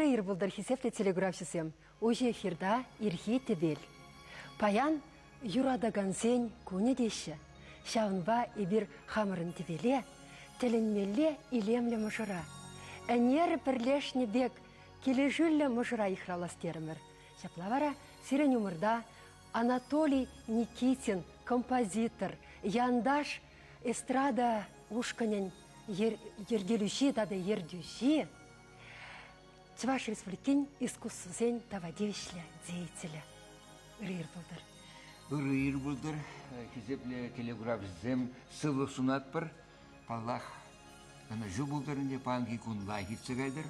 Ырӑ ир пултӑр, хисеплӗ телеграфҫӑсем! Уҫӑ эфирта ирхи тӗпел. Паян юратакансен кунӗ теҫҫӗ. Ҫавӑнпа эпир хамӑрӑн тӗпеле тӗлӗнмелле илемлӗ мӑшӑра, ӗнер пӗрлешнӗ пек килӗшӳллӗ мӑшӑра йыхравлас терӗмӗр. Ҫапла вара сирӗн умӑрта Анатолий Никитин композитор, янташ эстрада ушкӑнӗн йӗркелӳҫи тата ертӳҫи, Чӑваш Республикин искусствӑсен тава тивӗҫлӗ деятелӗ. Ырӑ ир пултӑр. Ырӑ ир пултӑр, хисеплӗ телекуравҫӑсем, сывлӑх сунатпӑр. Паллах, ӑнӑҫу пултӑр ӗнтӗ, паянхи кун лайӑх иртсе кайтӑр.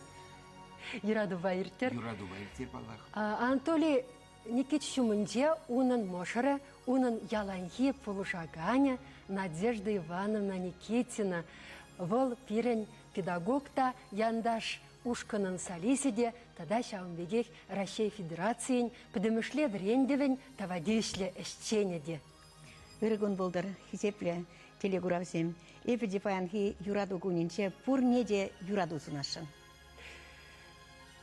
Юратупа ирттер. Юратупа ирттер, паллах. Анатолий Никитич ҫумӗнче унӑн мӑшӑрӗ, унӑн яланхи пулӑшаканӗ Надежда Ивановна Никитина. Вӑл пирӗн педагог та, янташ ушкӑнӑн солисчӗ те тата ҫавӑн пекех Раҫҫей Федерацийӗн пӗтӗмӗшле вӗрентӗвӗн тава тивӗҫлӗ ӗҫченӗ те. Ырӑ кун пултӑр, хисеплӗ телекуравсем. Эпӗ те паянхи юрату кунӗнче пурне те юрату сунасшӑн.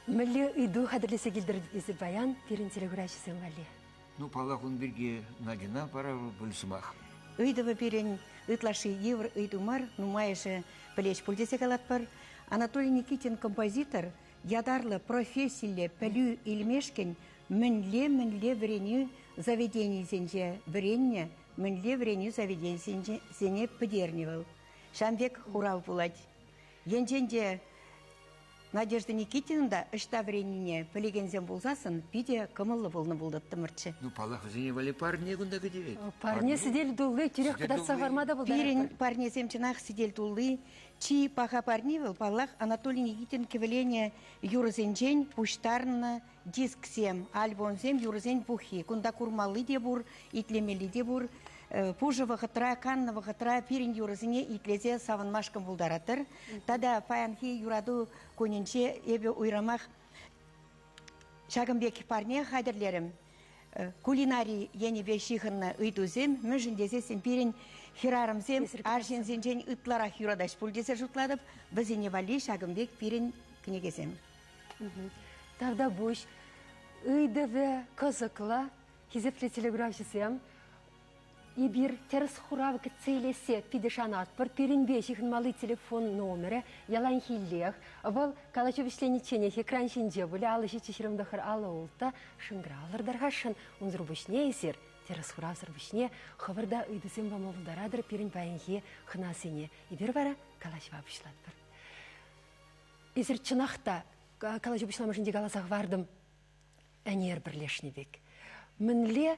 Мӗнле ыйту хатӗрлесе килтӗр эсир паян пирӗн телекуравҫӑсем валли? Ну, паллах, ун пирки Надьӑна пара пуль сӑмах. Ыйтӑвӗ пирӗн ытлашши йывӑр ыйту мар, нумайӑшӗ пӗлет пуль тесе калатпӑр. Анатолий Никитин композитор ятарлӑ профессиллӗ пӗлӳ илмешкӗн мӗнле-мӗнле вӗренӳ заведенийӗсенче вӗреннӗ, мӗнле вӗренӳ заведенийӗсене пӗтернӗ вӑл. Ҫавӑн пек хурав пулать. Енчен те Надежда Никитина та ӑҫта вӗреннине пӗлекенсем пулсассӑн питӗ кӑмӑллӑ пулнӑ пултӑттӑмӑрччӗ. Ну, паллах, вӗсене валли парне кунта кӗтет. Парне сӗтел тулли тӳрех кӑтартса хӑварма та пултаратпӑр. Пирӗн парнесем чӑнах сӗтел тулли. Чи паха парни вӑл, паллах, Анатолий Никитин кӗвӗленӗ юрӑсенчен пуҫтарнӑ дисксем, альбомсем, юрӑсен пуххи. Кунта курмалли те пур, итлемелли те пур. Пушӑ вӑхӑтра, каннӑ вӑхӑтра пирӗн юрӑсене итлесе савӑнмашкӑн пултаратӑр. Тата паянхи юрату кунӗнче эпӗ уйрӑмах ҫакӑн пек парне хатӗрлерӗм. Кулинари енӗпе ҫыхӑннӑ ыйтусем, мӗншӗн тесессӗн пирӗн хӗрарӑмсем арҫынсенчен ытларах юратаҫ пуль тесе шутлатӑп. Вӗсене валли ҫакӑн пек пирӗн кӗнекесем. Тавтапуҫ. Ыйтӑвӗ кӑсӑклӑ. Хисеплӗ телеграфҫӑсем, эпир тӗрӗс хурав кӗтсе илессе питӗ шанатпӑр. Пирӗнпе ҫыхӑнмалли телефон номерӗ яланхиллех. Вӑл калаҫу вӗҫленичченех экран ҫинче пулӗ. 57 29 56 шӑнкӑравлӑр тархасшӑн. Унсӑр пуҫне эсир тӗрӗс хуравсӑр пуҫне хӑвӑр та ыйтусем пама пултаратӑр пирӗн паянхи хӑнасене. Эпир вара калаҫӑва пуҫлатпӑр. Эсир чӑнах та калаҫу пуҫламӑшӗнче каласа хӑвартӑм ӗнер пӗрлешнӗ пек. Мӗнле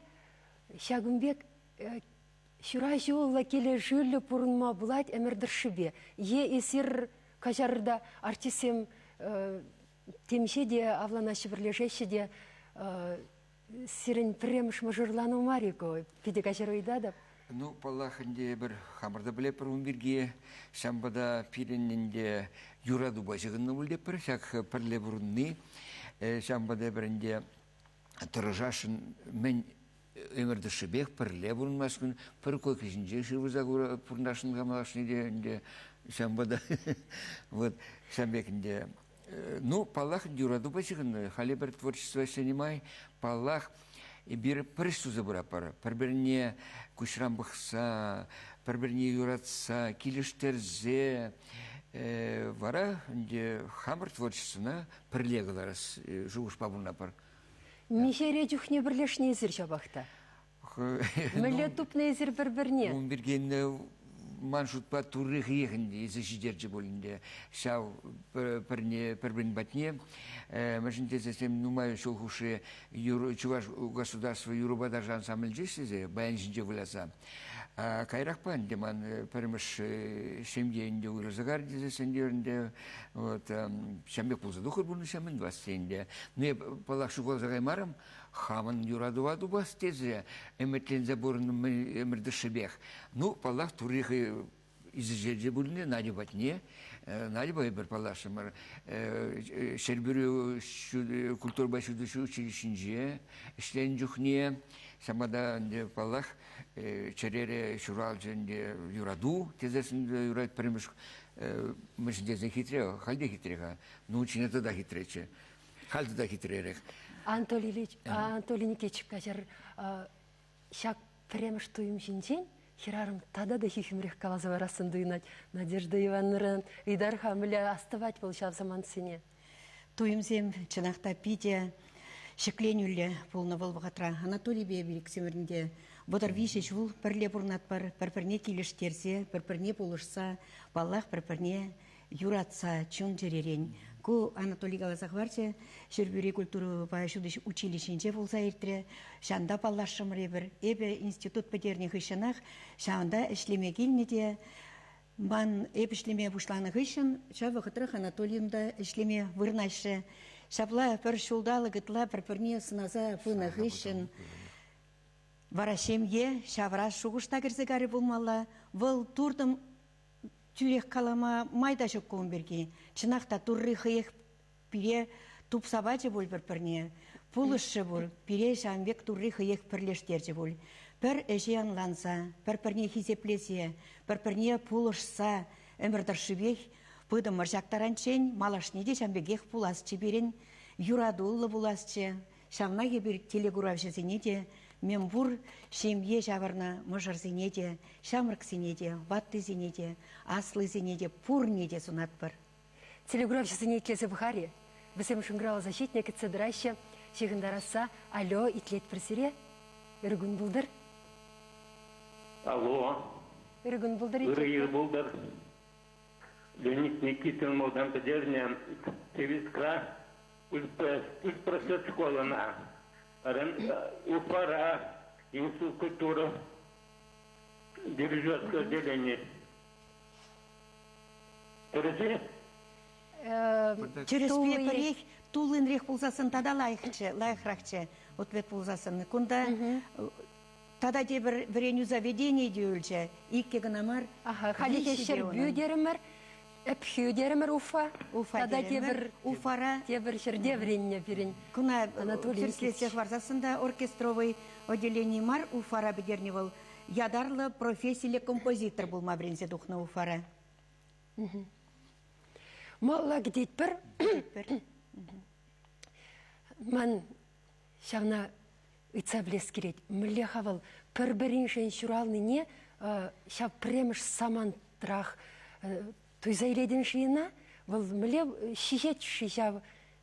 ҫакӑн пек ҫураҫуллӑ, килӗшӳллӗ пурӑнма пулать ӗмӗр тӑршшӗпе? Е эсир каҫарӑр артистсем темиҫе те авланаҫҫӗ, пӗрлешеҫҫӗ те сирӗн пӗрремӗш мӑшӑрлану мар-и ку? Питӗ каҫару ыйтатӑп. Ну, паллах, ӗнтӗ эпир хамӑр та пӗлетпӗр ун пирки. Ҫавӑнпа та пирӗн ӗнтӗ юратупа ҫыхӑннӑ пуль тетпӗр, ҫак пӗрле пурӑнни. Ҫавӑнпа та эпир ӗнтӗ тӑрӑшасшӑн мӗн ӗмӗр тӑршшӗпех пӗрле пурӑнмашкӑн, пӗр койка ҫинче шывӑрса пурӑнасшӑн камалашни те ӗнтӗ ҫавӑнпа та вот ҫавӑн пек ӗнтӗ. Ну, паллах, юратупа ҫыхӑннӑ. Халӗ пӗр творчество ӗҫленӗ май, паллах, эпир пӗр ӗҫ туса пыратпӑр. Пӗр-пӗрне куҫран пӑхса, пӗр-пӗрне юратса, килӗштерсе вара ӗнтӗ хамӑр творчествӑна пӗрле кӑларас шухӑшпа пурӑнатпӑр. Миҫере чухне пӗрлешнӗ эсир ҫапах та? Мӗнле тупнӑ эсир пӗр-пӗрне? Ун пирки ман шутпа Турри хӑех ӗнтӗ илсе ҫитерчӗ пуль ӗнтӗ ҫав пӗрне пӗр-пӗрин патне. Мӗншӗн тесен нумай ҫул хушши Чӑваш государство юрӑпа ташӑ ансамблӗнче ӗҫлесе баян ҫинче выляса. Каярахпа ӗнтӗ ман пӗрремӗш ҫемье ӗнтӗ уйрӑлса кайрӗ тесен те ӗнтӗ вот ҫавӑн пек пулса тухрӗ пурнӑҫа мӗн тӑвас ӗнтӗ. Ну эп паллах ҫухалса каймарӑм. Хамӑн юратӑва тупас тесе ӗмӗтленсе пурӑннӑ ӗмӗр тӑршшӗпех. Ну, паллах, Турри хӑй исӗҫелчӗ пулин Надя патне. Надьӑпа эпир паллашрӑмӑр. Ҫӗрпӳри культурӑпа ҫутӗҫ училищинче ӗҫленӗ чухне ҫавӑнпа та ӗнтӗ, паллах, чӗрере ҫуралчӗ ӗнтӗ юрату тесессӗн юрать пӗрремӗш мӗншӗн тесен хитре, халь те хитре-ха. Ну, учение тата хитреччӗ. Халь тата хитререх. Анатолий Ильич, Анатолий Никитич каҫар, ҫак пӗрремӗш туйӑм ҫинчен хӗрарӑм тата та хӳхӗмрех каласа парассӑн туйӑнать. Надежда Ивановнӑран ыйтар-ха, мӗнле астӑвать вӑл ҫав самантсене? Туйӑмсем чӑнах та питӗ ҫӗкленӳллӗ пулнӑ вӑл вӑхӑтра. Анатолийпе Виксемӗрӗн те 33 ҫул пӗрле пурӑнатпӑр, пӗр-пӗрне килӗштерсе, пӗр-пӗрне пулӑшса, паллах, пӗр-пӗрне юратса чун-чӗререн. Ку Анатолий каласа хӑварчӗ, Ҫӗрпӳри культурӑпа ҫутӗҫ училищинче пулса иртрӗ. Ҫавӑнта паллашрӑмӑр эпир. Эпӗ институт пӗтернӗ хыҫҫӑнах ҫавӑнта ӗҫлеме килнӗ те ман эп ӗҫлеме пуҫланӑ хыҫҫӑн ҫав вӑхӑтрах Анатолийӑн та ӗҫлеме вырнаҫрӗ. Ҫапла пӗр ҫулталӑк ытла пӗр-пӗрне сӑнаса пынӑ хыҫҫӑн вара ҫемье ҫавӑрас шухӑш та кӗрсе карӗ пулмалла. Вӑл туртӑм тӳрех калама май та ҫук ун пирки. Чӑнах та Турри хӑех пире тупса пачӗ пуль пӗр-пӗрне, пулӑшрӗ пуль, пире ҫавӑн пек Турри хӑех пӗрлештерчӗ пуль. Пӗр ӗҫе ӑнланса, пӗр-пӗрне хисеплесе, пӗр-пӗрне пулӑшса ӗмӗр тӑршшӗпех пытӑмӑр ҫак таранччен, малашне те ҫавӑн пекех пуласчӗ пирӗн, юратуллӑ пуласчӗ. Ҫавна эпир телекуравҫӑсене те, мӗнпур ҫемье ҫавӑрнӑ мӑшӑрсене те, ҫамрӑксене те, ваттисене те, аслисене те пурне те сунатпӑр. Телекуравҫӑсене итлесе пӑхар-и? Вӗсем шӑнкӑравласа ҫитнӗ, кӗтсе тӑраҫҫӗ. Ҫыхӑнтарасса алло, итлетпӗр сире. Ырӑ кун пултӑр. Алло. Ырӑ кун пултӑр. Ырӑ ир пултӑр. Леонид Никитин малтан пӗтернӗ Тевискра Культпросвет школӑна, Уфара институт культуры дирижерское отделение. Тӗрӗс-и? Тӗрӗспе пӗрех туллинрех пулсассӑн тата лайӑхчӗ, лайӑхрахчӗ ответ пулсассӑн. Кунта тата тепӗр вӗренӳ заведенийӗ те юлчӗ. Иккӗ кӑна мар. Аха, хальлӗхе Ҫӗрпӳ терӗмӗр. Ӗпхӳ терӗмӗр Уфа. Уфа Тата тепӗр Уфара тепӗр ҫӗрте вӗреннӗ пирӗн. Куна тӗрӗслесе хӑварсассӑн та оркестровый отделени мар Уфара пӗтернӗ вӑл. Ятарлӑ профессиллӗ композитор пулма вӗренсе тухнӑ Уфара. Малла кӗтетпӗр. Кӗтетпӗр. Ман ҫавна ыйтса пӗлес килет. Мӗнле-ха вӑл пӗр-пӗриншӗн ҫуралнине ҫав пӗрремӗш самантрах туйса илетӗн-ши ӑна? Вӑл мӗнле ҫиҫет-ши ҫав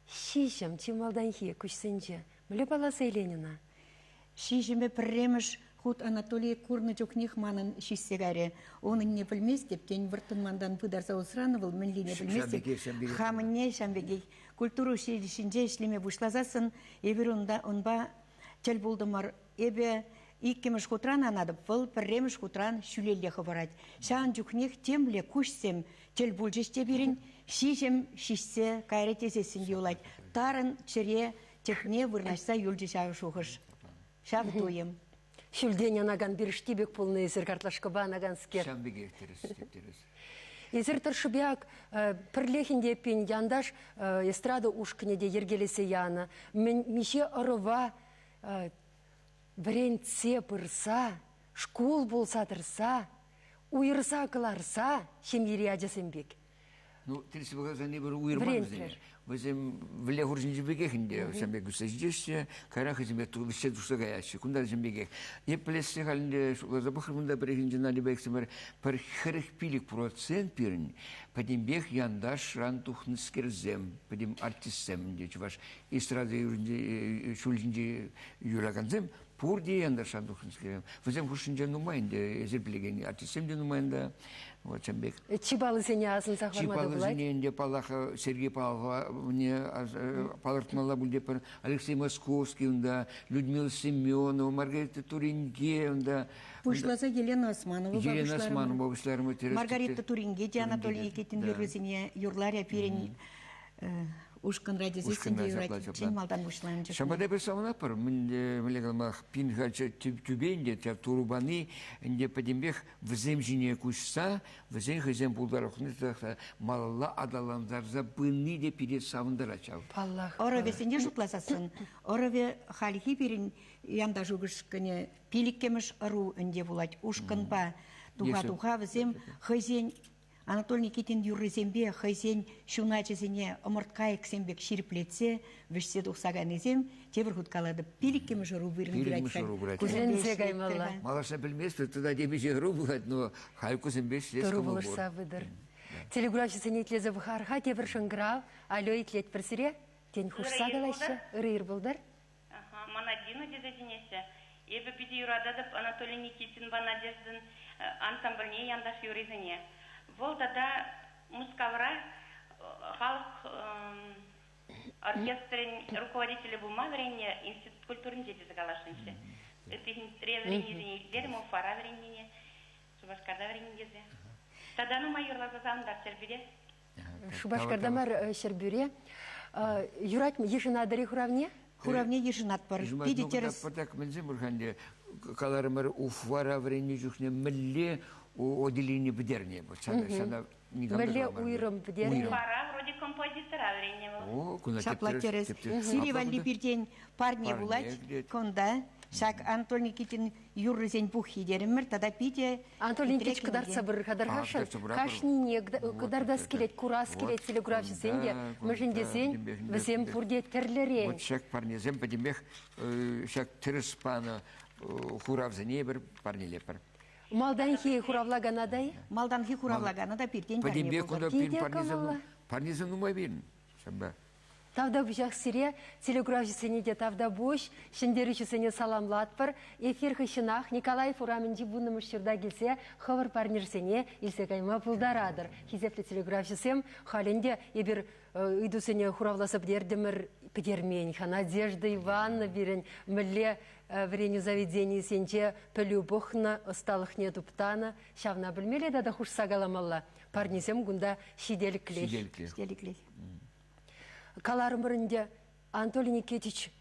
ҫиҫӗм чи малтанхи куҫсенче? Мӗнле палласа илен ӑна? Ҫиҫӗме пӗрремӗш хут Анатолий курнӑ чухнех манӑн ҫиҫсе кайрӗ. Унӑнне пӗлместӗп, тен, вӑрттӑн мантан пытарса усранӑ вӑл мӗнлине пӗлместӗп. Хамӑнне ҫавӑн пекех культура училищинче ӗҫлеме пуҫласассӑн эпир унта унпа тӗл пултӑмӑр. Эпӗ иккӗмӗш хутран анатӑп, вӑл пӗрремӗш хутран ҫӳлелле хӑпарать. Ҫавӑн чухнех темле куҫсем тӗл пулчӗҫ те пирӗн, ҫиҫӗм ҫиҫсе кайрӗ тесессӗн юлать. Тарӑн чӗре тӗпне вырнаҫса юлчӗ ҫав шухӑш, ҫав туйӑм. Ҫӳлтен анакан пирӗшти пек пулнӑ эсир картлашкӑпа анаканскер. Ҫавӑн пекех тӗрӗс, тӗп-тӗрӗс. Эсир тӑршшӗпе ак пӗрлех ӗнтӗ эппин янташ эстрада ушкӑнӗ те йӗркелесе янӑ. Мӗн миҫе ӑрӑва вӗрентсе пырса, шкул пулса тӑрса, уйӑрса кӑларса ҫемьери ачасем пек Ну, тӗрӗс пӑхасан эпир уйӑрман вӗсене. Вӗсем вӗлле хурҫинчи пекех ӗнтӗ, вӗсем пек ӳссе ҫитеҫҫӗ, кайран хӑйсемпе вӗҫсе тухса каяҫҫӗ. Кунта вӗсем пекех. Эп пӗлессе халь ӗнтӗ шутласа пӑхрӑм та пӗррехинче Надя пексӗмӗр пӗр 45% пирӗн пӗтӗмпех янташран тухнӑскерсем, пӗтӗм артистсем ӗнтӗ чӑваш эстрада ҫул ҫинче юрлакансем пурте янташран тухнӑскерсем. Вӗсем хушшинче нумай ӗнтӗ, эсир пӗлекен артистсем те нумай ӗнтӗ. Вот ҫавӑн пек. Чи паллисене асӑнса хӑварма Чи паллисене ӗнтӗ, паллах, Сергей Павлова палӑртмалла пуль тепӗр. Алексей Московский унта, Людмила Семенова, Маргарита Туринге унта. Пуҫласа Елена Османова Елена Османова пуҫларӑмӑр. Маргарита Туринге те Анатолий Никитин юррисене юрларӗ пирӗн ушкӑнра тесессӗн те юрать. Чи малтан пуҫланчӗ. Ҫавӑнпа та эпир савӑнатпӑр. Мӗнле калама, пин-ха тӳпен те турупани ӗнтӗ пӗтӗмпех вӗсем ҫине куҫса, вӗсен хӑйсен пултарулӑхне малалла аталантарса пыни те пире савӑнтарать ҫав. Паллах. Ӑрӑвӗсене шутласассӑн, ӑрӑвӗ хальхи пирӗн янташ ушкӑнӗ пилӗккӗмӗш ӑру ӗнтӗ пулать. Ушкӑнпа туха-туха вӗсем хӑйсен Анатолий Никитин юррисемпе хӑйсен ҫуначӗсене ӑмӑрткайӑксем пек ҫирӗплетсе вӗҫсе тухса кайнисем тепӗр хут калатӑп, пилӗккӗмӗш ӑру вырӑн Пилӗкмӗш ӑру пырать. Кусенсе каймалла. Малашне пӗлместӗп, тата темиҫе ӑру пулать, но халь кусемпе ӗҫлес Тӑру кӑмӑл пур. пулӑшса пытӑр. Телеграфҫӑсене итлесе пӑхар-ха тепӗр шӑнкӑрав. Алло, итлетпӗр сире. Тен, хушса калаҫҫӗ. Ырӑ ир пултӑр. Мана Дина тесе чӗнеҫҫӗ. Эпӗ питӗ юрататӑп Анатолий Никитинпа Надеждӑн ансамбльне, янташ юррисене. Вӑл тата Мускавра халӑх оркестрӗн руководителӗ пулма вӗреннӗ институт культуринче тесе каласшӑнччӗ. Ыттисенре вӗреннисене итлерӗм, Уфара вӗреннине, Шупашкарта вӗреннӗ тесе. Тата нумай юрласа савӑнтарччӑр пире. Шупашкарта мар, Ҫӗрпӳре. Юрать йышӑнатӑр-и хуравне? Хуравне йышӑнатпӑр. Питӗ тӗрӗс. Пӑртак мӗнсем пур-ха каларӑмӑр, Уфара вӗреннӗ чухне мӗнле отделени пӗтернӗ? Ҫана Мӗнле уйрӑм пӗтернӗ? Уфара вроде композитора вӗреннӗ вӑл. Ҫапла тӗрӗс. Сире валли пиртен парне пулать кунта. Ҫак Анатолий Никитин юррисен пуххи терӗмӗр тата питӗ Анатолий Никитич кӑтартса пырӑр-ха тархасшӑн. Кашнине кӑтартас килет, курас килет телекуравҫӑсен те. Мӗншӗн тесен вӗсем пурте тӗрлӗрен. Вот ҫак парнесем пӗтӗмпех ҫак тӗрӗс панӑ хуравсене эпир парнелетпӗр. Малтанхи хуравлакана та-и? Малтанхи хуравлакана та пиртен парне Пӗтӗмпех кунта пирӗн Питӗ парнесем, кӑмӑллӑ. парнесем нумай пирӗн. Ҫавӑнпа. Тавтапуҫах сире, телекуравҫӑсене те тавтапуҫ, ҫӗнтерӳҫӗсене саламлатпӑр. Эфир хыҫҫӑнах Николаев урамӗнчи вуннӑмӗш ҫурта килсе хӑвӑр парнерсене илсе кайма пултаратӑр. Хисеплӗ телекуравҫӑсем, халь ӗнтӗ эпир ыйтусене хуравласа пӗтертӗмӗр, пӗтермен-ха. Надежда Ивановна пирӗн мӗнле вӗренӳ заведенийӗсенче пӗлӳ пӑхнӑ, ӑсталӑхне туптанӑ, ҫавна пӗлмелле тата хушса каламалла. Парнесем кунта ҫителӗклех. Ҫителӗклех. Ҫителӗклех. Каларӑмӑр ӗнтӗ, Анатолий Никитич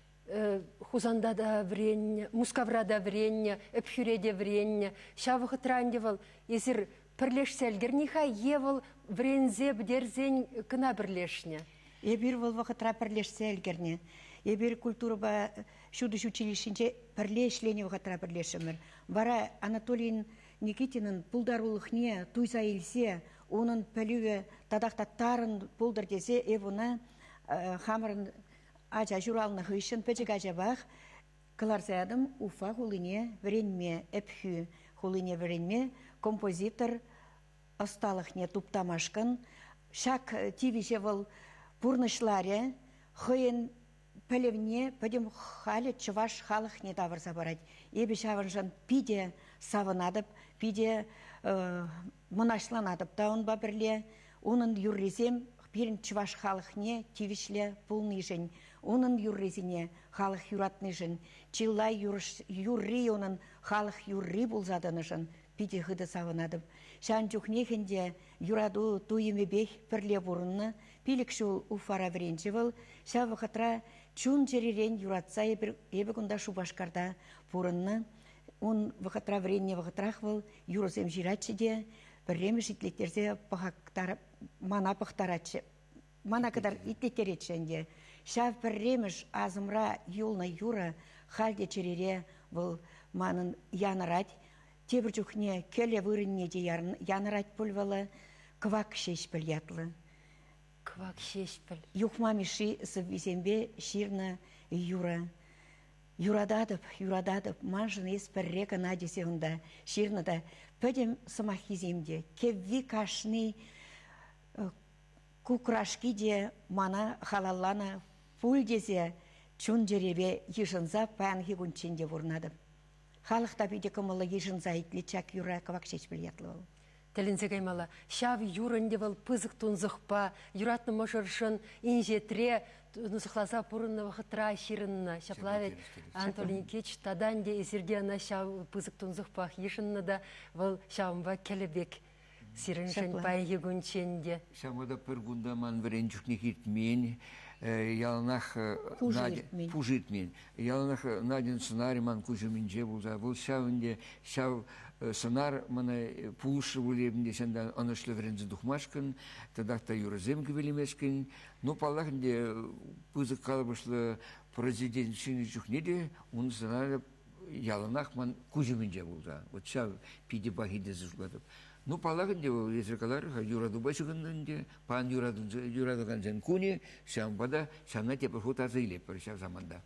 Хусанта та вӗреннӗ, Мускавра та вӗреннӗ, Ӗпхӳре те вӗреннӗ. Ҫав вӑхӑтра ӗнтӗ вӑл эсир пӗрлешсе ӗлкӗрнӗ-ха е вӑл вӗренсе пӗтерсен кӑна пӗрлешнӗ? Эпир вӑл вӑхӑтра пӗрлешсе ӗлкӗрнӗ. Эпир культурӑпа ҫутӗҫ училищинче пӗрле ӗҫленӗ вӑхӑтра пӗрлешрӗмӗр. Вара Анатолий Никитинӑн пултарулӑхне туйса илсе унӑн пӗлӳвӗ татах та тарӑн пултӑр тесе эп ӑна хамӑрӑн ача ҫуралнӑ хыҫҫӑн пӗчӗк ачапах кӑларса ятӑм Уфа хулине вӗренме, Ӗпхӳ хулине вӗренме композитор ӑсталӑхне туптамашкӑн. Ҫак тивӗҫе вӑл пурнӑҫларӗ, хӑйӗн пӗлӗвне пӗтӗм халӗ чӑваш халӑхне тавӑрса парать. Эпӗ ҫавӑншӑн питӗ савӑнатӑп, питӗ мӑнаҫланатӑп та унпа пӗрле. Унӑн юррисем пирӗн чӑваш халӑхне тивӗҫлӗ пулнишӗн, унӑн юррисене халӑх юратнишӗн, чылай юрри унӑн халӑх юрри пулса тӑнӑшӑн питӗ хытӑ савӑнатӑп. Ҫавӑн чухнех ӗнтӗ юрату туйӑмӗпех пӗрле пурӑннӑ. Пилӗк ҫул Уфара вӗренчӗ вӑл. Ҫав вӑхӑтра чун-чӗререн юратса эпир, эпӗ кунта Шупашкарта пурӑннӑ. Ун вӑхӑтра вӗреннӗ вӑхӑтрах вӑл юрӑсем ҫыратчӗ те пӗрремӗш итлеттерсе пӑхактар, мана пӑхтаратчӗ. Мана кӑтар итлеттеретчӗ ӗнтӗ. Ҫав пӗрремӗш асӑмра юлнӑ юрӑ халь те чӗрере вӑл манӑн янӑрать. Тепӗр чухне кӗлӗ вырӑнне те янӑрать пуль вӑл Кӑвак Ҫеҫпӗл ятлӑ. Кӑвак Ҫеҫпӗл. Юхма Мишши сӑввисемпе ҫырнӑ юрӑ. Юрататӑп, юрататӑп, маншӑн эс пӗрре кӑна тесе унта ҫырнӑ та пӗтӗм сӑмаххисем те, кӗвви кашни кукрашки те мана халалланӑ пуль тесе чун-чӗрепе йышӑнса паянхи кунччен те пурӑнатӑп. Халӑх та питӗ кӑмӑллӑ йышӑнса итлет ҫак юрра Кӑвак Ҫеҫпӗл ятлӑ вӑл. Тӗлӗнсе каймалла. Ҫав юр ӗнтӗ вӑл пысӑк тунсӑхпа, юратнӑ мӑшӑршӑн инҫетре тунсӑхласа пурӑннӑ вӑхӑтра ҫырӑннӑ. Ҫапла вӗт, Анатолий Никитич, тата ӗнтӗ эсир те ӑна ҫав пысӑк тунсӑхпах йышӑннӑ та, вӑл ҫавӑнпа кӗлӗ пек сирӗншӗн паянхи кунччен те. Ҫавӑнпа та пӗр кунта ман вӗрен чухнех иртмен, яланах пушӑ иртмен. Яланах Надин сӑнарӗ ман куҫ умӗнче пулса, вӑл ҫав ӗнтӗ ҫав сӑнар мана пулӑшрӗ пуль ӗнтӗ ҫантан ӑнӑҫлӑ вӗренсе тухмашкӑн, татах та юрӑсем кӗвелемешкӗн. Ну, паллах ӗнтӗ, пысӑк калӑпӑшлӑ президент ҫыннӑ чухне те ун сӑнарӗ яланах ман куҫ умӗнче пулса. Вот ҫав питӗ пахи тесе шутлатӑп. Ну, паллах ӗнтӗ вӑл, эсир каларӑр-ха, юратупа ҫыхӑннӑ ӗнтӗ. Паян юратакансен кунӗ, ҫавӑнпа та ҫавна тепӗр хут аса илетпӗр ҫав саманта.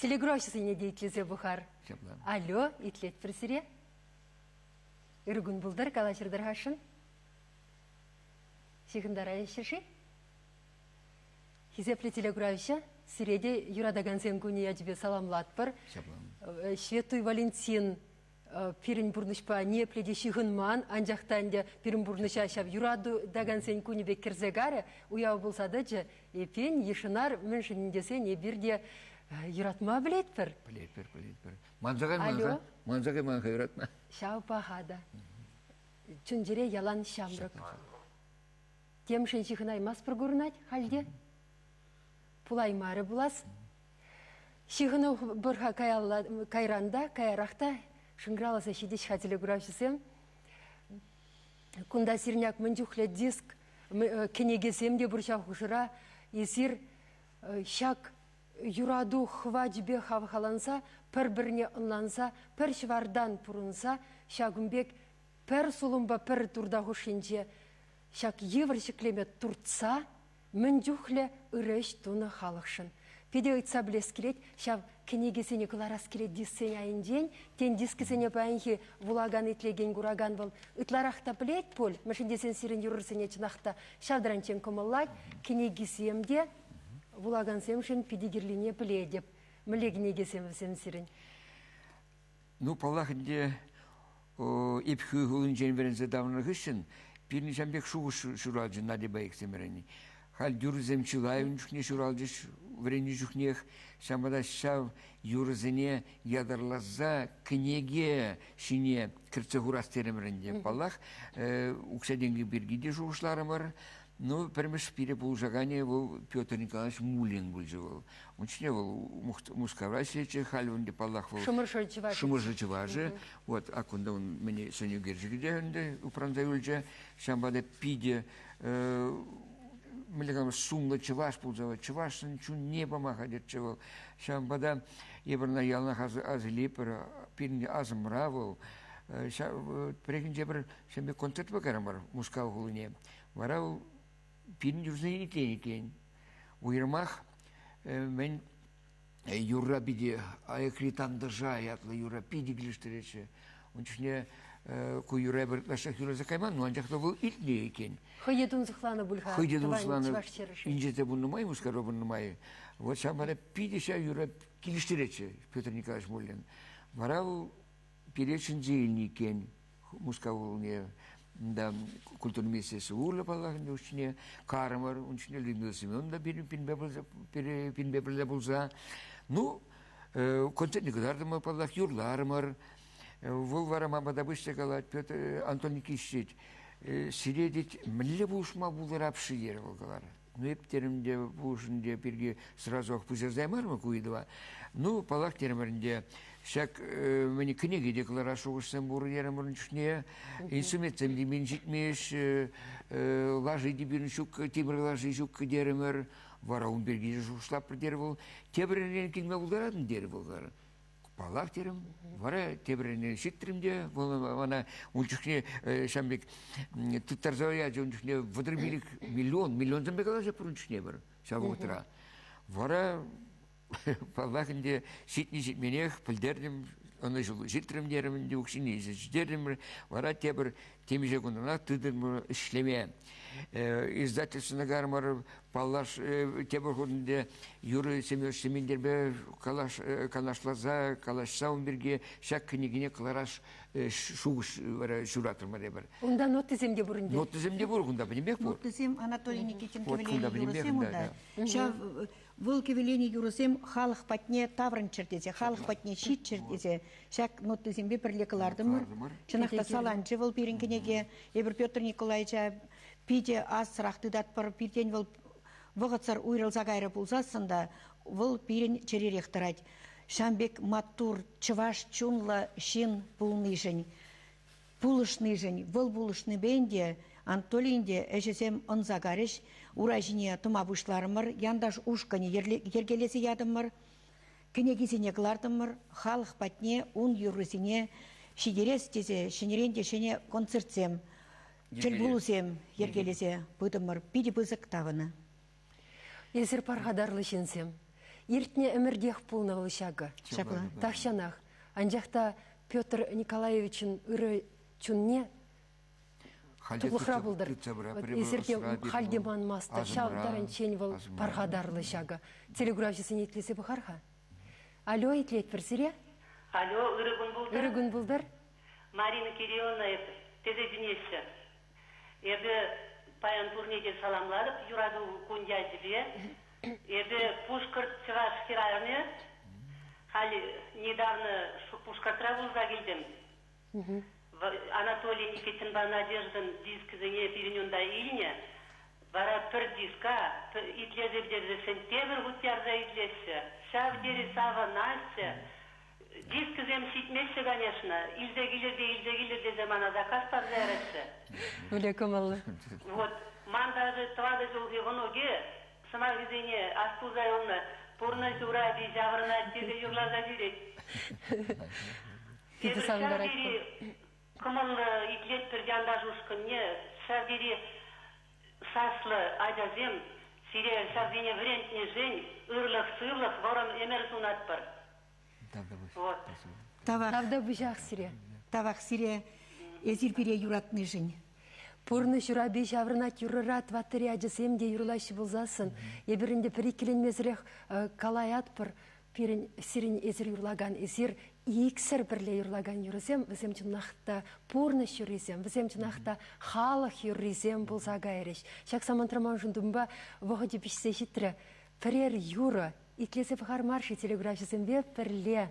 Телеграфҫӑсене те итлесе пӑхар. Ҫапла. Алло, итлетпӗр сире. Ыр кун пултӑр, калаҫӑр тӑрхашшӑн. Ҫыхӑнтарайӗҫ-ши? Хисеплӗ телекуравҫӑ, сире те юратакансен кунӗ ячӗпе саламлатпӑр. Ҫапла. Ҫветтуй Валентин пирӗн пурнӑҫпа ниепле те ҫыхӑнман, анчах та ӗнтӗ пирӗн пурнӑҫа ҫав юратакансен кунӗ пек кӗрсе карӗ, уяв пулса тӑчӗ. Эппин, йышӑнар, мӗншӗн тесен эпир те юратма пӗлетпӗр. Пӗлетпӗр, пӗлетпӗр. Манса кайман-ха, манса кайман-ха юратма. Ҫав паха та. Чун-чӗре ялан ҫамрӑк. Темшӗн ҫыхӑнаймастпӑр курӑнать халь те. Пулаймарӗ пулас. Ҫыхӑну пӑр-ха каялла, кайран та, каярах та шӑнкӑравласа ҫитӗҫ-ха телекуравҫӑсем. Кунта сирӗн ак мӗн чухлӗ диск, кӗнекесем те пур ҫав хушӑра. Эсир ҫак юрату хӑвачӗпе хавхаланса, пӗр-пӗрне ӑнланса, пӗр ҫӑвартан пурӑнса ҫакӑн пек пӗр сулӑмпа пӗр турта хушшинче ҫак йывӑр ҫӗклеме туртса мӗн чухлӗ ырӑ ӗҫ тунӑ халӑхшӑн. Питӗ ыйтса пӗлес килет, ҫав кӗнекесене кӑларас килет дисксен айӗнчен. Тен, дискӗсене паянхи вулакан, итлекен, куракан вӑл ытларах та пӗлет пуль, мӗншӗн тесен сирӗн юрӑрсене чӑнах та ҫав таранччен кӑмӑллать. Кӗнекисем те вулакансемшӗн питӗ кирлине пӗлетӗп. Мӗнле кӗнекесем вӗсем сирӗн? Ну, паллах ӗнтӗ, Ӗпхӳ хулинчен вӗренсе таврӑннӑ хыҫҫӑн пирӗн ҫавӑн пек шухӑш ҫуралчӗ Надьӑпа иксӗмӗрӗн. Халь юрӑсем чылай ун чухне ҫуралчӗҫ вӗреннӗ чухнех. Ҫавӑнпа та ҫав юрӑсене ятарласа кӗнеке ҫине кӗртсе хурас терӗмӗр ӗнтӗ. Паллах, укҫа-тенкӗ пирки те шухӑшларӑмӑр. Ну, пӗрмӗш пире пулӑшаканӗ вӑл Петр Николаевич Мулин пулчӗ вӑл. Ун чухне вӑл Мускавра ӗҫлетчӗ, халь ӗнтӗ, паллах, вӑл Шӑмӑршӑ чӑвашӗ. Шӑмӑршӑ чӑвашӗ. Вот, а кунта ун мӗне сӑн ӳкерчӗкӗ те ӗнтӗ упранса юлчӗ. Ҫавӑнпа та питӗ мӗнле калама, сумлӑ чӑваш пулса вӑл чӑвашӑн чунне пама хатӗрччӗ вӑл. Ҫавӑнпа та эпир ӑна яланах асилетпӗр, пирӗн асӑмра вӑл. Пӗррехинче пӗр ҫавӑн пек концертпа кайрӑмӑр Мускав хулине. Вара вӑл пирӗн юрсене итленӗ иккен. Уйрӑмах мӗн юрра питӗ аякри тантӑша ятлӑ юрра питӗ килӗштеретчӗ. Ун чухне ку юрра эпир ытлашшах юрласа кайман, но анчах та вӑл илтнӗ иккен. Хӑй те тунсӑхланӑ пуль-ха. Хӑй те тунсӑхланӑ. Инҫете пулнӑ май, Мускавра пулнӑ май. Вот ҫав вара питӗ ҫав юрра килӗштеретчӗ Петр Николаевич Муллин. Вара вӑл пире чӗнсе илнӗ иккен. Мускав хулине да, культура министерстви урлӑ паллах ӗнтӗ ун карӑмӑр, ун чухне Людмила Семеновна пирӗнпе пӗрле пулса. Ну, концертне кӑтартӑмӑр, паллах, юрларӑмӑр. Вӑл вара ман пата пырса калать, Петр Антон Никитич, сире тет, мӗнле пулӑшма пултарап-ши терӗ вӑл каларӗ. Ну, эп терӗм те, пулӑшӑн те пирки сразу пуҫарса ямарӑм ку ыйтӑва. Ну, паллах терӗмӗр ӗнтӗ, ҫак мӗн кӗнеке те кӑларас шухӑшсем пур терӗмӗр ун чухне. Инструментсем те мин ҫитмест, лаши те пирӗн ҫук, тимӗр лаши ҫук терӗмӗр. Вара ун пирки те шухӑшлатпӑр терӗ вӑл. Тепӗр эрнерен килме пултаратӑн терӗ вӑл. Паллах терӗм. Вара тепӗр эрне ҫитрӗм те, вӑл мана ун чухне ҫавӑн пек тыттарса ячӗ, ун чухне 35 миллион, миллионсемпе калаҫатпӑр ун чухне пӗр ҫав вӑхӑтра. Вара паллах ӗнтӗ ҫитнӗ-ҫитменех пӗлтертӗм, ӑнӑҫу ҫитрӗм терӗм ӗнтӗ, укҫине илсе ҫитертӗмӗр. Вара тепӗр темиҫе кунтанах тытӑнмӑр ӗҫлеме. Издательствӑна кармӑр, паллаш, тепӗр хут ӗнтӗ Юрий Семенович Сементерпе канашласа, калаҫса ун пирки ҫак кӗнекене кӑларас шухӑш вара ҫуратрӑмӑр эпир. Унта нотисем те пур ӗнтӗ. Нотисем те пур, кунта пӗтӗмпех пур. Нотисем Анатолий Никитин кӗвӗленӗ юрӑсем унта. Ҫав вӑл кӗвӗленӗ юрӑсем халӑх патне таврӑнччӑр тесе, халӑх патне ҫитчӗр тесе ҫак нотисемпе пӗрле кӑлартӑмӑр. Чӑнах та саланчӗ вӑл пирӗн кӗнеке. Эпир Петр Николаевича питӗ асрах тытатпӑр. Пиртен вӑл вӑхӑтсӑр уйрӑлса кайрӗ пулсассӑн та вӑл пирӗн чӗререх тӑрать. Ҫавӑн пек маттур чӑваш чунлӑ ҫын пулнишӗн, пулӑшнишӗн, вӑл пулӑшнипе ӗнтӗ Анатолийӗн те ӗҫӗсем ӑнса карӗҫ. Ура ҫине тӑма пуҫларӑмӑр, янташ ушкӑнӗ йӗркелесе ятӑмӑр, кӗнекисене кӑлартӑмӑр, халӑх патне ун юррисене ҫитерес тесе ҫӗнӗрен те ҫӗнӗ концертсем, тӗлпулусем йӗркелесе пытӑмӑр. Питӗ пысӑк тав ӑна. Эсир пархатарлӑ ҫынсем. Иртнӗ ӗмӗртех пулнӑ вӑл ҫакӑ. Ҫапла. Тахҫанах. Анчах та Петр Николаевичӑн ырӑ чунне тутлӑхра пултӑр. Эсир те халь те манмастӑр. Ҫав таранччен вӑл пархатарлӑ ҫакӑ. Телеграфҫӑсене итлесе пӑхар-ха. Алло, итлетпӗр сире. Алло, ырӑ кун пултӑр. Ырӑ кун пултӑр. Марина Кирилловна эп тесе чӗнеҫҫӗ. Эпӗ паян пурне те саламлатӑп юрату кун ячӗпе. Эпӗ Пушкӑрт чӑваш хӗрарӑмӗ. Халь недавно Пушкӑртра пулса килтӗм. Анатолий Никитинпа Надеждӑн дискӗсене пирӗн унта илнӗ. Вара пӗр диска итлесе пӗтерсессӗн тепӗр хут ярса итлеҫҫӗ. Ҫав тери савӑнаҫҫӗ. Дискӗсем ҫитмеҫҫӗ, конечно. Илсе килӗр те илсе килӗр тесе мана заказ парса яраҫҫӗ. Мӗнле кӑмӑллӑ. Вот. Ман даже тӑватӑ ҫулхи мӑнукӗ сӑмахӗсене астуса юлнӑ. Пурнӑҫ урапи ҫаврӑнать тесе юрласа ҫӳрет. Питӗ Эпир ҫав савӑнтарать тери кӑмӑллӑ итлетпӗр Янташ ушкӑнне. Ҫав тери саслӑ ачасем сире ҫавсене вӗрентнӗшӗн ырлӑх-сывлӑх, вӑрӑм ӗмӗр сунатпӑр. Вот. Тавах. Тавтапуҫах сире. Тавах сире эсир пире юратнишӗн. Пурнӑҫ урапи ҫаврӑнать юрӑра тӑваттӑри ачасем те юрлаҫҫӗ пулсассӑн эпир ӗнтӗ пӗр иккӗленмесӗрех калаятпӑр. Пирӗн сирӗн эсир юрлакан эсир иксӗр пӗрле юрлакан юрӑсем вӗсем чӑнах та пурнӑҫ юррисем, вӗсем чӑнах та халӑх юррисем пулса кайрӗҫ. Ҫак самантра маншӑн тумпа вӑхӑчӗ пиҫсе ҫитрӗ. Пӗрер юрӑ итлесе пӑхар мар-ши телеграфҫӑсемпе пӗрле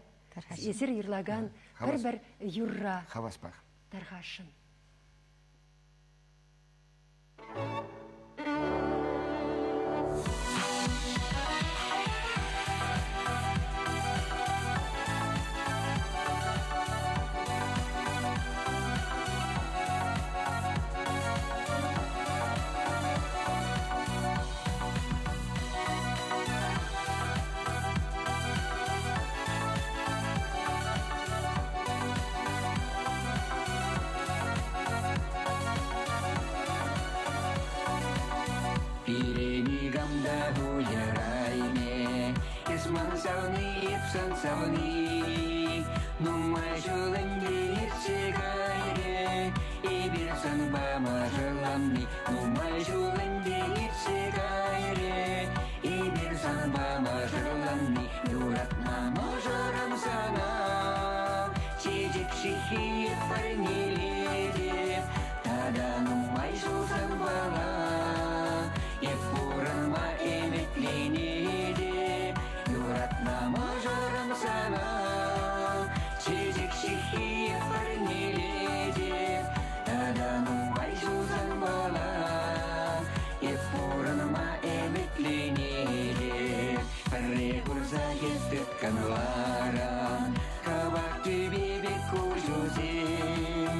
эсир юрлакан пӗр-пӗр юрра. Хаваспах. Тархасшӑн. Пире никам та уйӑрайме, эс ман савни, эп сан савни. Нумай ҫул ӗнтӗ иртсе кайрӗ, эпир санпа мӑшӑрланни. Нумай ҫул ӗнтӗ иртсе кайрӗ, эпир санпа мӑшӑрланни. Юратма мӑшӑрӑм сана, чечек ҫыххи парнелетӗп. Тата нумай ҫул санпала эп пурӑнма ӗмӗтленетӗп. Юратма мӑшӑрӑм сана, чечек ҫыххи парнелетӗп. Тата нумай ҫул санпала эп пурӑнма ӗмӗтленетӗп. Пӗрре курса эс тыткӑнларӑн, кӑвак тӳпе пек куҫусем.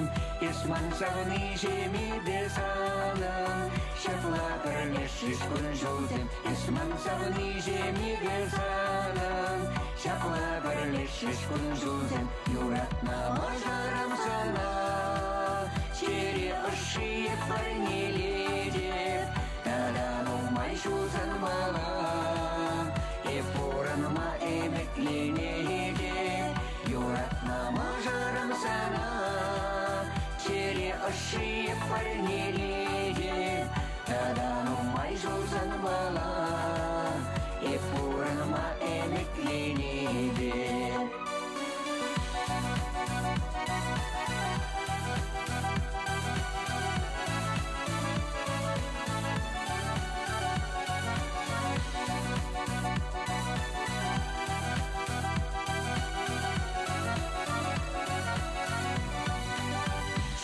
Эс ман савниҫӗм-и санӑн, ҫапла пӗрлешрӗҫ кун-ҫулсем. Эс ман савниҫӗм-и санӑн, ҫапла пӗрлешрӗҫ кун-ҫулсем. Юратнӑ мӑшӑрӑм сана, чӗре ӑшши парнелетӗп. Тата нумай ҫул санпала эп пурӑнма ӗмӗтленетӗп. Юратнӑ мӑшӑрӑм сана, чӗре ӑшши парнелетӗп. Тата нумай ҫул санпала эп пурӑнма ӗмӗтленетӗп.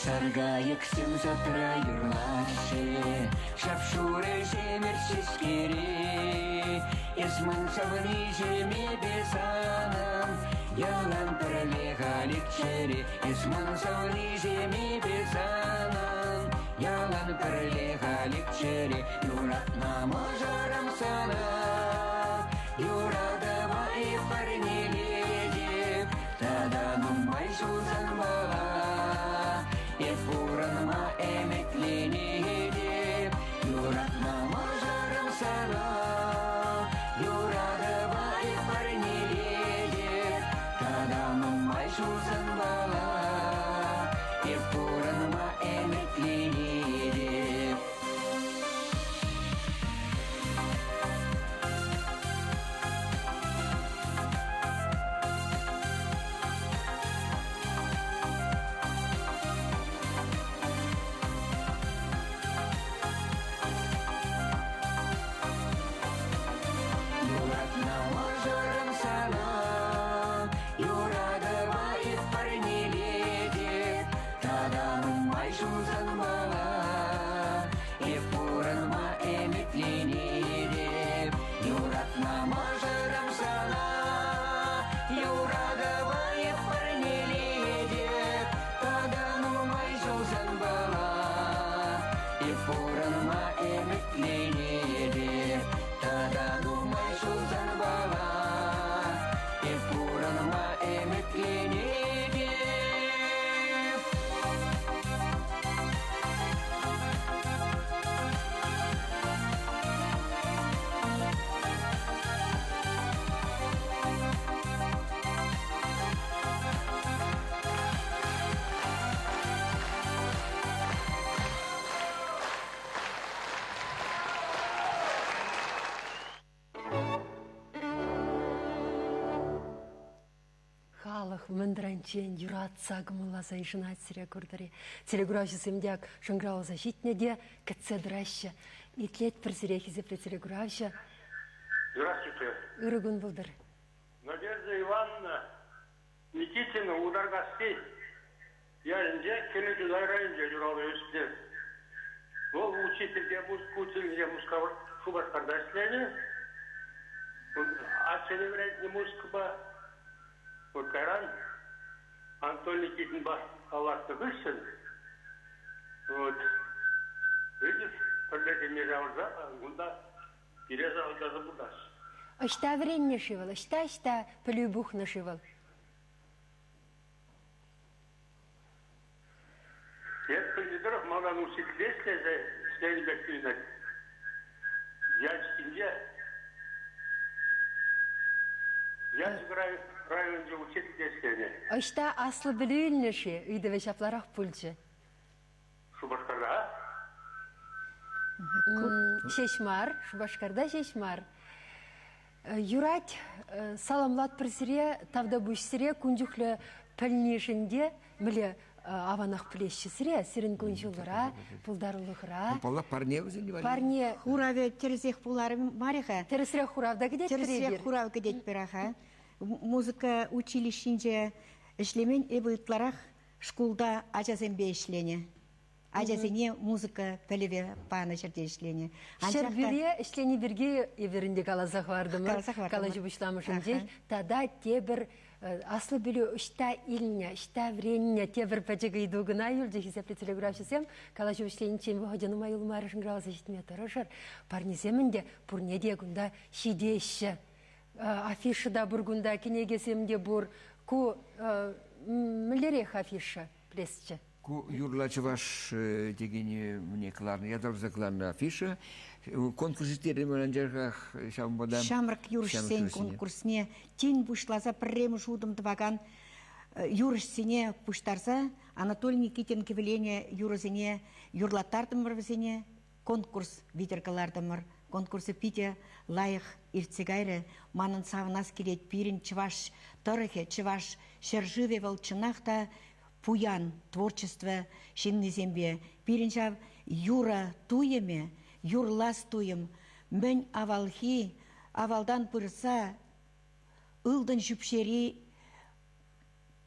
Саркайӑксем садра юрлаҫҫӗ, шап-шурӑ ҫемӗр ҫеҫкере. Эс ман савниҫӗм, эпӗ санӑн, ялан пӗрле халиччӗре. Эс ман савниҫӗм, эпӗ санӑн, ялан пӗрле халиччӗре. Юратнӑ мӑшӑрӑм сана, юратӑва эп парнелетӗп. Тата нумай ҫул санпала эп пурӑнма ӗмӗтленетӗп. Юратнӑ мӑшӑрӑм сана, юратӑва эп парнелетӗп. Тата нумай ҫул санпала эп пурӑнма ӗмӗтленетӗп. Юратнӑ мӑшӑрӑм сана, юратӑва эп парнелетӗп. Тата нумай ҫул санпала эп пурӑнма ӗмӗтленетӗп. Юратнӑ мӑшӑрӑм сана, юратӑва эп парнелетӗп. Тата нумай ҫул санпала эп пурӑнма ӗмӗтленетӗп. Тата нумай ҫул санпала эп пурӑнма ӗмӗтленетӗп. Халӑх мӗн таранччен юратса кӑмӑлласа йышӑнать сире куртӑр-и? Телекуравҫӑсем те ак шӑнкӑравласа ҫитнӗ те кӗтсе тӑраҫҫӗ. Итлетпӗр сире, хисеплӗ телекуравҫӑ. Здравствуйте. Ырӑ кун пултӑр. Надежда Ивановна Никитина Утаркасси ялӗнче Хӗрлӗ Чутай районӗнче ҫуралнӑ ӳснӗ. Вӑл учительте, музыка учителӗнче Мускав Шупашкарта ӗҫленӗ. Ашшӗне вӗрентнӗ музыкӑпа. Вот кайран Антон Никитинпа паллашнӑ хыҫҫӑн вот видишь, пӗрле ҫемье ҫавӑрса кунта пире савӑнтарса пурӑнаҫҫӗ. Ӑҫта вӗреннӗ-ши вӑл? Ӑҫта-ӑҫта пӗлӳ пухнӑ-ши вӑл? Эп пӗлнӗ тӑрӑх малтан учителе ӗҫлесе ӗҫленӗ пек туйӑнать. Яльчикинче Яльчик районӗнче учительте ӗҫленӗ. Ӑҫта аслӑ пӗлӳ илнӗ-ши? Ыйтӑвӗ ҫапларах пулчӗ. Шупашкарта. Ҫеҫ мар, Шупашкарта ҫеҫ мар. Юрать, саламлатпӑр сире, тавтапуҫ сире кун чухлӗ пӗлнишӗн те. Мӗнле аванах пӗлеҫҫӗ сире, сирӗн кун-ҫулӑра, пултарулӑхра. Паллах, парне вӗсен валли. Парне. Хуравӗ тӗрӗсех пуларӗ мар-и-ха? Тӗрӗсрех хурав та кӗтетпӗр Тӗрӗсрех хурав кӗтетпӗр, аха. Музыка училищинче ӗҫлемен эпӗ ытларах шкулта ачасемпе ӗҫленӗ. Ачасене музыка пӗлӗвӗ панӑ ҫӗрте ӗҫленӗ. Ҫӗрпӳре ӗҫлени пирки эпир ӗнтӗ каласа хӑвартӑмӑр. Каласа хӑвартӑмӑр. Калаҫу пуҫламӑшӗнчех. Тата тепӗр аслӑ пӗлӳ ӑҫта илнӗ, ӑҫта вӗреннӗ тепӗр пӗчӗк ыйту кӑна юлчӗ хисеплӗ телеграфҫӑсем. Калаҫу вӗҫлениччен вӑхӑчӗ нумай юлмарӗ шӑнкӑравласа ҫитме тӑрӑшӑр. Парнесем ӗнтӗ пурне те кунта ҫитеҫҫӗ. Афиша та пур кунта, кӗнекесем те пур. Ку мӗнлерех афиша, пӗлесчӗ? Ку юрла чӑваш текене мне кӑларнӑ, ятарласа кӑларнӑ афиша. Конкурс ирттернӗ анчах ҫавӑнпа та Ҫамрӑк юрӑҫсен конкурсне тин пуҫласа пӗрремӗш утӑм тӑвакан юрӑҫсене пуҫтарса Анатолий Никитин кӗвӗленӗ юрӑсене юрлаттартӑмӑр вӗсене, конкурс витӗр кӑлартӑмӑр. Конкурсӗ питӗ лайӑх иртсе кайрӗ. Манӑн савӑнас килет, пирӗн чӑваш тӑрӑхӗ, чӑваш ҫӗршывӗ вӑл чӑнах та пуян творчество ҫыннисемпе. Пирӗн ҫав юрӑ туйӑмӗ, юрлас туйӑм мӗн авалхи, авалтан пырса ылтӑн ҫӳпҫери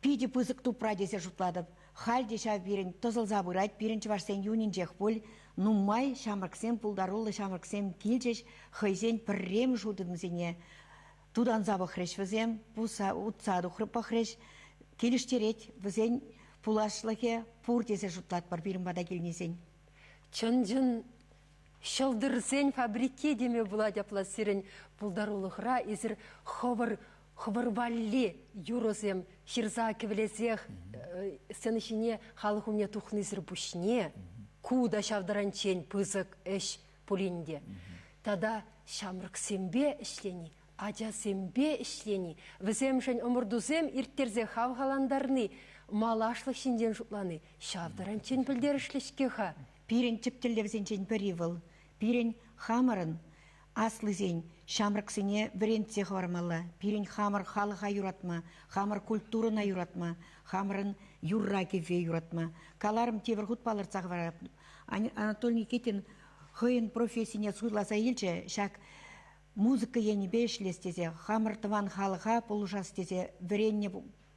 питӗ пысӑк тупра тесе шутлатӑп. Халь те ҫав пирӗн тӑсӑлса пырать, пирӗн чӑвашсен юнӗнчех пуль. Нумай ҫамрӑксем, пултаруллӑ ҫамрӑксем килчӗҫ, хӑйсен пӗрремӗш утӑмӗсене тутанса пӑхрӗҫ вӗсем, пуса утса тухрӗ пӑхрӗҫ. Килӗштерет вӗсен пуласлӑхӗ пур тесе шутлатпӑр пирӗн пата килнисен. Чӑн-чӑн ҫӑлтӑрсен фабрики теме пулать апла сирӗн пултарулӑхра. Эсир хӑвӑр. Хӑвӑр валли юрӑсем ҫырса кӗвӗлесех сцена ҫине халӑх умне тухнисӗр пуҫне ку та ҫав таранччен пысӑк ӗҫ пулин те. Тата ҫамрӑксемпе ӗҫлени, ачасемпе ӗҫлени, вӗсемшӗн ӑмӑртусем ирттерсе хавхалантарни, малашлӑх ҫинчен шутлани ҫав таранччен пӗлтерӗшлӗ-ҫке-ха. Пирӗн тӗп тӗллевсенчен пӗри вӑл пирӗн хамӑрӑн аслисен ҫамрӑксене вӗрентсе хӑвармалла. Пирӗн хамӑр халӑха юратма, хамӑр культурӑна юратма, хамӑрӑн юрра-кӗвве юратма. Каларӑм тепӗр хут палӑртса хӑварап. Анатолий Никитин хӑйӗн профессине суйласа илчӗ ҫак музыка енӗпе ӗҫлес тесе, хамӑр тӑван халӑха пулӑшас тесе вӗреннӗ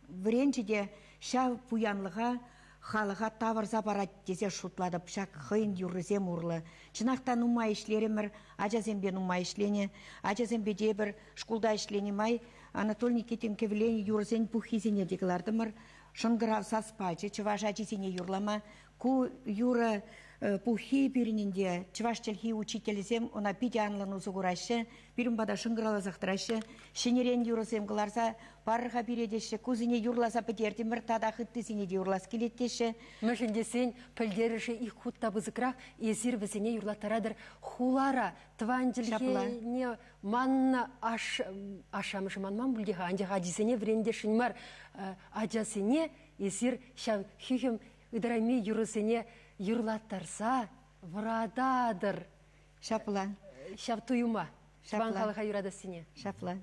вӗренчӗ те ҫав пуянлӑха халӑха тавӑрса парать тесе шутлатӑп ҫак хӑйӗн юррисем урлӑ. Чӑнах та нумай ӗҫлерӗмӗр, ачасемпе нумай ӗҫленӗ. Ачасемпе те эпир шкулта ӗҫленӗ май Анатолий Никитин кӗвӗленӗ юрӑсен пуххисене те кӑлартӑмӑр. Шӑнкӑрав сас пачӗ чӑваш ачисене юрлама. Ку юрӑ пуххи пирӗн ӗнтӗ чӑваш чӗлхи учителӗсем ӑна питӗ анлӑн усӑ кураҫҫӗ. Пирӗн пата шӑнкӑравласах тӑраҫҫӗ. Ҫӗнӗрен юрӑсем кӑларса парӑр-ха пире теҫҫӗ. Кусене юрласа пӗтертӗмӗр, татах ыттисене те юрлас килет теҫҫӗ. Мӗншӗн тесен пӗлтерӗшӗ ик хут та пысӑкрах. Эсир вӗсене юрлаттаратӑр хулара. Тӑван чӗлхене маннӑ ашшӗ-амӑшӗ манман пуль те-ха, анчах ачисене вӗрентесшӗн мар. Ачасене эсир ҫав хӳхӗм ытарайми юрӑсене юрлаттарса вӑрататӑр. Ҫапла. Ҫав туйӑма, тӑван халӑха юратассине. Ҫапла.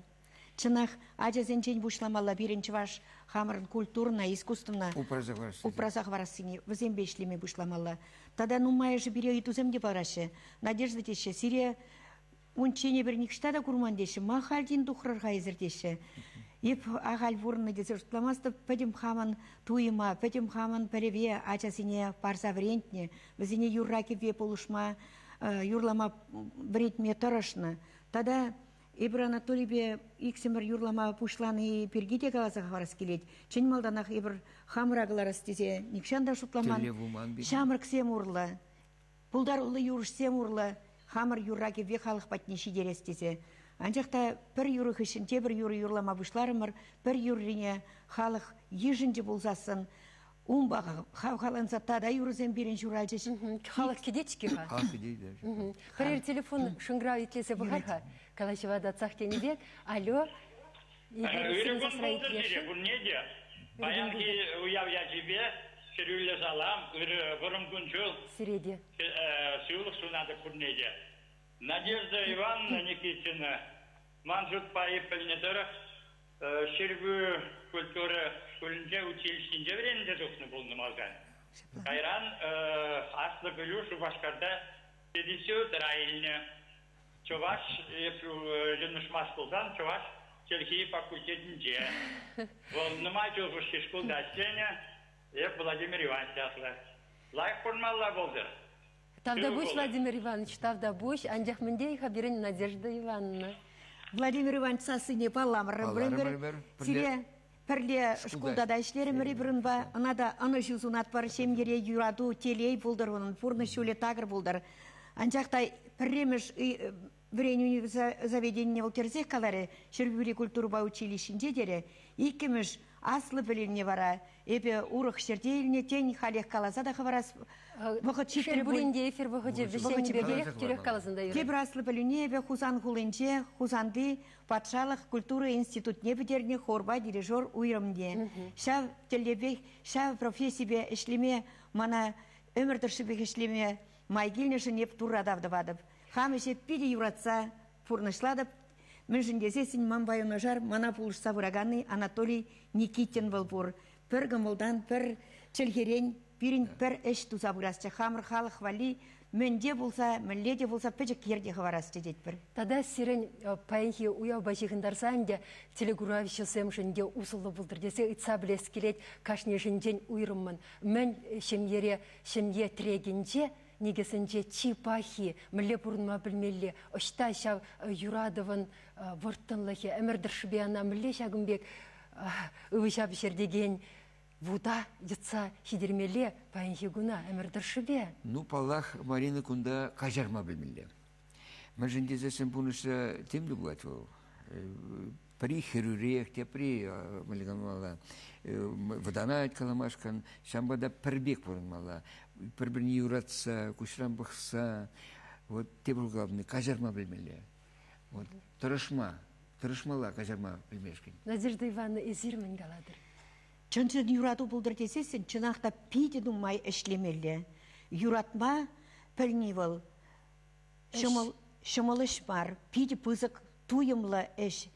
Чӑнах, ачасенчен пуҫламалла пирӗн чӑваш хамӑрӑн культурӑна, искусствӑна упраса хӑварассине. Упраса хӑварассине, вӗсемпе ӗҫлеме пуҫламалла. Тата нумайӑшӗ пире ыйтусем те параҫҫӗ. Надежда теҫҫӗ, сире унччен эпир нихҫта та курман теҫҫӗ. Ма халь тин тухрӑр-ха эсир теҫҫӗ. Эп ахаль пурӑннӑ тесе шутламастӑп, пӗтӗм хамӑн туйӑма, пӗтӗм хамӑн пӗлӗве ачасене парса вӗрентнӗ, вӗсене юрра-кӗвве пулӑшма, юрлама вӗрентме тӑрӑшнӑ. Тата эпир Анатолипе иксӗмӗр юрлама пуҫлани пирки те каласа хӑварас килет. Чӑн малтанах эпир хамӑра кӑларас тесе нихҫан та шутламан. Ҫамрӑксем урлӑ, пултаруллӑ юрӑҫсем урлӑ хамӑр юрра-кӗвве халӑх патне ҫитерес тесе. Анчах та пӗр юрӑ хыҫҫӑн тепӗр юрӑ юрлама пуҫларӑмӑр, пӗр юррине халӑх йышӑнчӗ пулсассӑн унпа хавхаланса тата юрӑсем пирӗн ҫуралчӗҫ. Халӑх кӗтет-ҫке-ха. Халӑх кӗтет. Пӗрер телефон шӑнкӑрав итлесе пӑхар-ха. Калаҫӑва татсах тенӗ пек. Алло. Ырӑ кун пултӑр сире пурне те. Паянхи уяв ячӗпе хӗрӳллӗ салам, ырӑ вӑрӑм кун-ҫул. Сире те. Сывлӑх сунатӑп пурне те. Надежда Ивановна Никитина ман шутпа пӗлнӗ тӑрӑх Ҫӗрпӳ культура шкулӗнче училищинче вӗренсе тухнӑ пулнӑ малтан. Кайран аслӑ пӗлӳ Шупашкарта пединститутра илнӗ. Чӑваш, йӑнӑшмасть пулсан, чӑваш чӗлхи факультетӗнче. Вӑл нумай ҫул хушши шкулта ӗҫленӗ. Эп Владимир Иванович ятлӑ. Лайӑх пурӑнмалла пултӑр. Тавтапуҫ, Владимир Иванович, тавтапуҫ. Анчах мӗнте-ха пирӗн Надежда Ивановна? Владимир Иванович сассине палламӑрӑр. Сире пӗрле шкулта та ӗҫлерӗмӗр эпир унпа. Ӑна та ӑнӑҫу сунатпӑр. Ҫемьере юрату, телей пултӑр унӑн, пурнӑҫ ҫулӗ такӑр пултӑр. Анчах та пӗрремӗш вӗренӳ заведенине вӑл тӗрӗсех каларӗ, Ҫӗрпӳри культурӑпа училищинче терӗ. Иккӗмӗш аслӑ пӗлӳне вара эпӗ урӑх ҫӗрте илнӗ, тен, халех каласа та хӑварас вӑхӑт ҫитрӗ Шел пулин те эфир вӑхӑчӗ вӗҫленнӗ пекех тӳрех каласан та юрать. Тепӗр аслӑ пӗлӳне эпӗ Хусан хулинче Хусанти патшалӑх культура институтне пӗтернӗ хорпа дирижер уйрӑмне. Ҫав тӗллевпех, ҫав профессипе ӗҫлеме мана ӗмӗр тӑршшӗпех ӗҫлеме май килнӗшӗн эп Турра тав тӑватӑп. Хам ӗҫе питӗ юратса пурнӑҫлатӑп. Мӗншӗн тесессӗн манпа юнашар мана пулӑшса пыраканни Анатолий Никитин вӑл пур. Пӗр кӑмӑлтан, пӗр чӗлхерен пирӗн пӗр ӗҫ туса пырасчӗ. Хамӑр халӑх валли мӗн те пулса, мӗнле те пулса пӗчӗк йӗр те хӑварасчӗ тетпӗр. Тата сирӗн паянхи уявпа ҫыхӑнтарса ӗнтӗ телекуравҫӑсемшӗн те усӑллӑ пултӑр тесе ыйтса пӗлес килет кашнишӗнчен уйрӑммӑн. Мӗн ҫемьере, ҫемье трекӗнче никӗсӗнче чи пахи, мӗнле пурӑнма пӗлмелле, ӑҫта ҫав юратӑвӑн вӑрттӑнлӑхӗ, ӗмӗр тӑршшӗпе ӑна мӗнле ҫакӑн пек ывӑҫа пӗҫертекен вута йӑтса ҫитермелле паянхи куна ӗмӗр тӑршшӗпе? Ну, паллах, Марина кунта каҫарма пӗлмелле. Мӗншӗн тесессӗн пурнӑҫра тем те пулать вӑл. Пӗри хӗрӳрех, тепри мӗнле каламалла, вӑтанать каламашкӑн. Ҫавӑнпа та пӗр пек пурӑнмалла. Пӗр-пӗрне юратса, куҫран пӑхса, вот тепӗр главный, каҫарма пӗлмелле. Вот тӑрӑшма, тӑрӑшмалла каҫарма пӗлмешкӗн. Надежда Ивановна, эсир мӗн калатӑр? Чӑн-чӑн юрату пултӑр тесессӗн чӑнах та питӗ нумай ӗҫлемелле. Юратма пӗлни вӑл ҫӑмӑл, ҫӑмӑл ӗҫ мар, питӗ пысӑк туйӑмлӑ ӗҫ.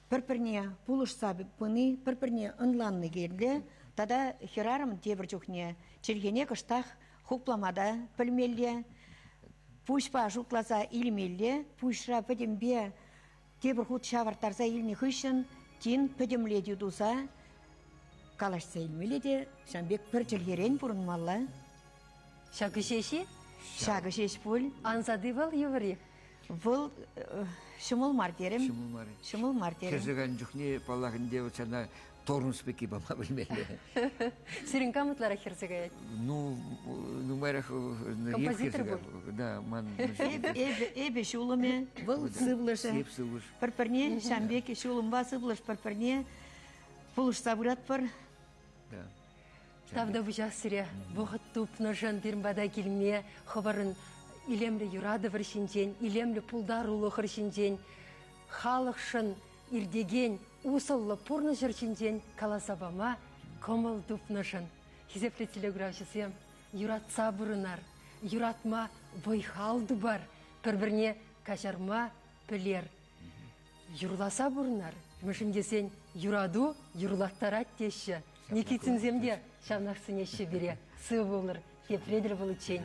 Пӗр-пӗрне пулӑшса пыни, пӗр-пӗрне ӑнланни кирлӗ. Тата хӗрарӑм тепӗр чухне чӗлхене кӑштах хуплама та пӗлмелле, пуҫпа шутласа илмелле, пуҫра пӗтӗмпе тепӗр хут ҫавӑрттарса илнӗ хыҫҫӑн тин пӗтӗмлетӳ туса калаҫса илмелле те ҫавӑн пек пӗр чӗлхерен пурӑнмалла. Ҫакӑ ҫеҫ-и? Ҫакӑ ҫеҫ пуль. Ансати вӑл йывӑр-и? Вӑл ҫӑмӑл мар терӗм. Ҫӑмӑл мар. Ҫӑмӑл мар терӗм. Хӗрсе кайнӑ чухне, паллах, ӗнтӗ сана тормоз пекки пама пӗлмелле. Сирӗн кам ытларах хӗрсе каять? Ну, нумайрах Композитор пуль. Да, ман. Эпӗ, эпӗ ҫулӑмӗ, вӑл сывлӑшӗ. Эп сывлӑш. Пӗр-пӗрне ҫам пек ҫулӑмпа сывлӑш пӗр-пӗрне пулӑшса пыратпӑр. Да. Тавтапуҫах сире вӑхӑт тупнӑшӑн пирӗн пата килме, хӑвӑрӑн илемлӗ юратӑвӑр ҫинчен, илемлӗ пултарулӑхӑр ҫинчен, халӑхшӑн иртекен усӑллӑ пурнӑҫӑр ҫинчен каласа пама кӑмӑл тупнӑшӑн. Хисеплӗ телеграфҫӑсем, юратса пурӑнар, юратма вӑй-хал тупар, пӗр-пӗрне каҫарма пӗлер. Юрласа пурӑнар, мӗншӗн тесен юрату юрлаттарать теҫҫӗ. Никитинсем те ҫавнах сӗнеҫҫӗ пире. Сывӑ пулӑр, тепре тӗл пуличчен.